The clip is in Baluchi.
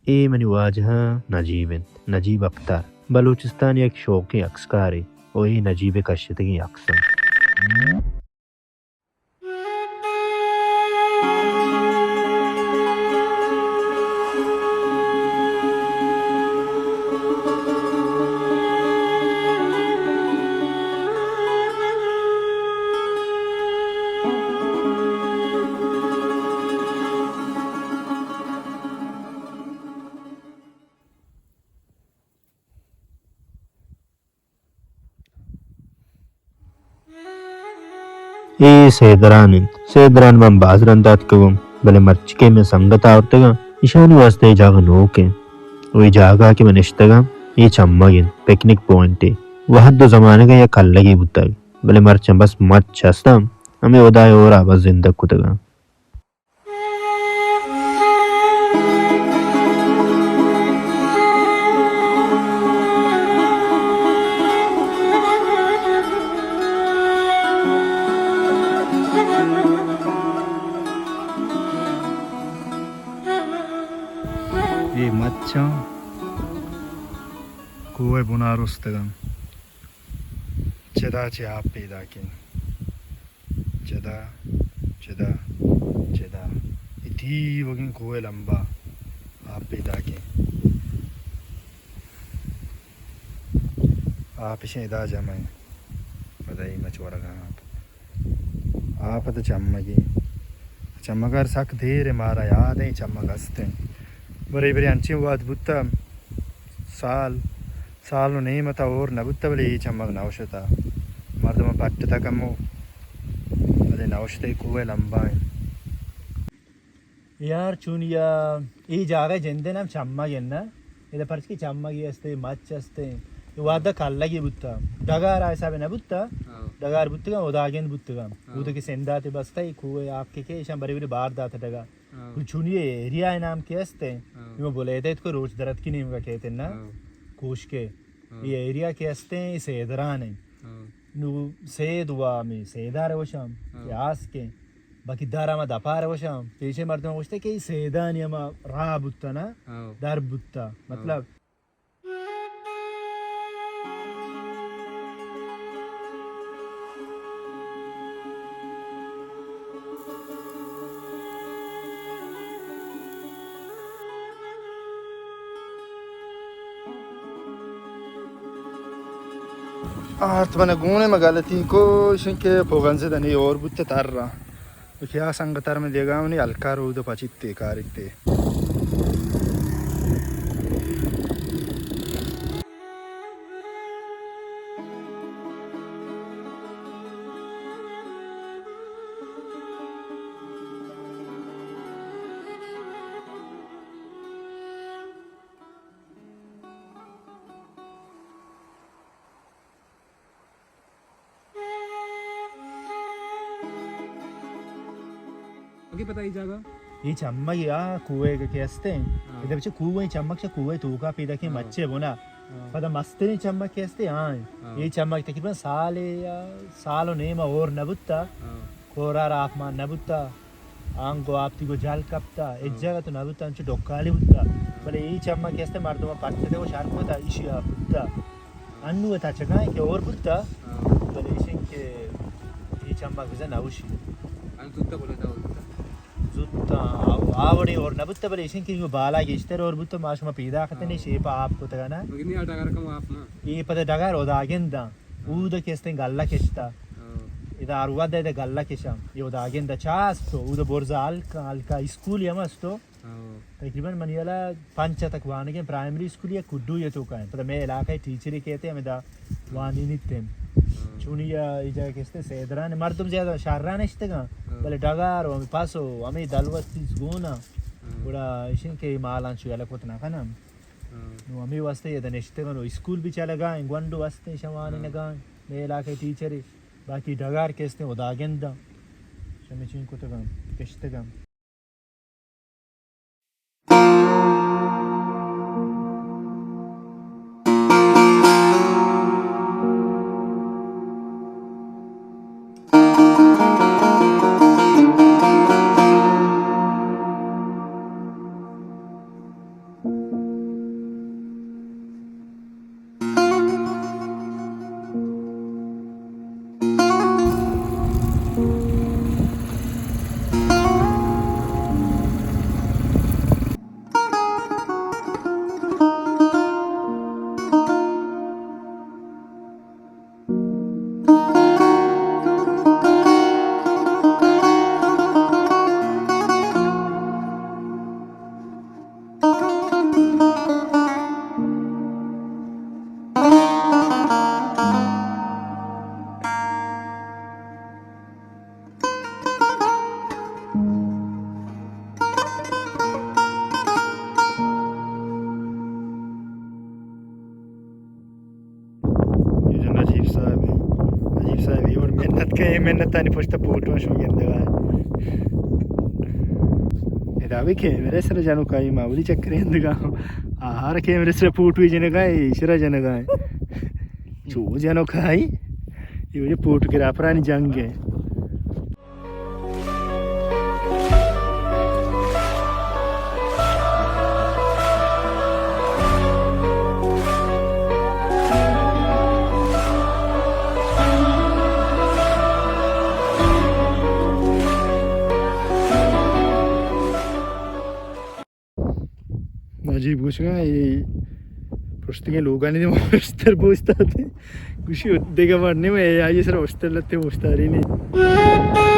اے منی واجہ نجیب انت، نجیب اختر۔ بلوچستان یک شوقیں عکسکارے و اے نجیب ء کشتگیں عکس انت۔ اے سیدران انت۔ سیدران من باز رند اتکگوں، بلے مرچی کہ من سنگت آورتگاں، ایشانی واسطہ اے جاگہ نوک انت۔ و اے جاگہ کہ من نشتگاں، اے چمگ انت، پکنک پوائنٹے۔ وہد و زمانگا یک کلگے بوتگ، بلے مرچاں بس مچ ہستاں، ہمے ہدائے ہورا بس زندگ کتگاں۔ اے مچاں کوہ ء بنا رستگاں۔ چدا چہ آپ پیداکیں۔ چدا، چدا، چدا۔ اے تیوگیں کوہ ء لمبا آپ پیداکیں۔ آپ اشیں ادا جمع ایں۔ پدا اے مچ ورگاں آپ۔ آپ ء تہ چمگے۔ چمگ ار سک دیر ء مارا یاد ایں چمگ است ایں۔ برے برے انچیں وہد بوتہ سال، سال و نیم ء تہ ہور نہ بوتہ، بلے اے چمگ نہ اوشتہ۔ مردماں پٹتہ کمو، بلے نہ اوشتہ، اے کوہ ء لمبا ایں۔ یار چونیا اے جاگہ جندے نام چمگ انت نا؟ ادا پرچ کہ چمگے است، مچ است، اے وہدا کلگے بوتا، ڈگار آ حساب نہ بوتا، ہاں۔ ڈگار بوتگا، ہداگند بوتگا۔ ہاں۔ بوتا کہ سنداتے بستا، اے کوہ آپ کے کہ ایشان بری بری بار داتا ڈگار۔ ہاں۔ گڑا چونیا ایریا نام کہ است، ہاں۔ اے بولیتے کو روچ درت کی نیمگا کہتے نا؟ ہاں۔ کوشکے۔ ہاں۔ اے ایریا کہ است، اے سیدران ایں۔ ہاں۔ نو سید و ہمے سیدار وشام، ہاں۔ کہ آس کے۔ باقی در ہما دپار وشاں، پیشے مردم گوشتے کہ اے سیدانی ہما راہ بوتا نا، ہاؤ۔ در بوتا، ہاؤ۔ مطلب۔ آرت من گونے، من غلطی کو، اشن کہ پوگنزے دنی اور بوت تر را۔ کہ آ سنگتار من دیگا منی ہلکار اود پچیتے کاریتے۔ اوکے، پتہ اے جاگہ؟ اے چمگ یا کوہ کہ ہستے۔ ہاں۔ ادا بچے کوہ، چمگ چہ کوہ توکا پیدا کہ ہاں۔ مچے بنا۔ ہاں۔ پدا مستریں چمگ کہ ہستے، ہاں۔ ہاں۔ اے چمگ تقریباً سال یا سال و نیم اور نہ بوتا۔ ہاں۔ کورار آپ مان نہ بوتا۔ آنگو آپ تیگو جال کپتا۔ ہاں۔ اے جاگہ تو نہ بوتا، انچو ڈکالی بوتا۔ ہاں۔ بلے اے چمگ کہ ہستے مردم پٹتے و شر کتا، ایشی آپ بوتا۔ انو تچگاں کہ اور بوتا، ہاں۔ بلے ایشن کہ اے چمگ بزن نوشی۔ انو زوتا بولا دا اور بوتا۔ زوتا، آو-، آوڑے اور نہ بوتا، بلے ایشن کہ یو بالا گیشتر اور بوتا، ما شما پیدا کتنے، ہاں۔ شیپا آپ کتگا نا۔ مگنی آ ڈگار کم آپ نا۔ اے پتہ ڈگار اوداگندا۔ ہاں۔ اود کہ استیں گلہ کشتا۔ ہاں۔ ادا ہر ودا ادا گلہ کشا۔ اے اوداگندا چاست تو، اود برزا ہلکا، ہلکا اسکول ہم استو۔ ہاں۔ تقریباً منی والا پنچ تک وانگیں پرائمری اسکول یا کڈو یا توکا ہیں۔ پدا مئے علاقہ ٹیچرے کہتے ہمیں دا وانی نیتیں۔ ہاں۔ چونی یا اے جاگہ کستے سیدران مردم زیادہ شہران اشتگاں، ہاں۔ بلے ڈگار و ہمیں پاس و ہمیں دلوت چیز گونا۔ ہاں۔ گڑا اشن کہ مالان چو یلہ کت نہ کنم۔ ہاں۔ نو ہمیں واسطے ادا نشتگن و اسکول بھی چلگا ہیں، گونڈو ہستیں شوان ہاں۔ نگا ہیں۔ مئے علاقہ ٹیچرے، باقی ڈگار کستے و داگنداں۔ شمی چین کتگاں، کشتگاں۔ کہ اے منتانی پشت فوٹو شو گندگا۔ ادا بھی کیمرے سر جنوکائی معمولی چکر اندگا۔ آہار کیمرے سر فوٹو جنگا، ایشرا جنگا۔ چو جنوکائی، یہ فوٹوگرافرانی جنگ ہے۔ عجیب گوشگا، اے پرشتگیں لوگانی دیما اشتر بوستاتے۔ گوشی دیگہ وڑ نہیں، اے آئی سر اشتر لتے اشتاری نہیں۔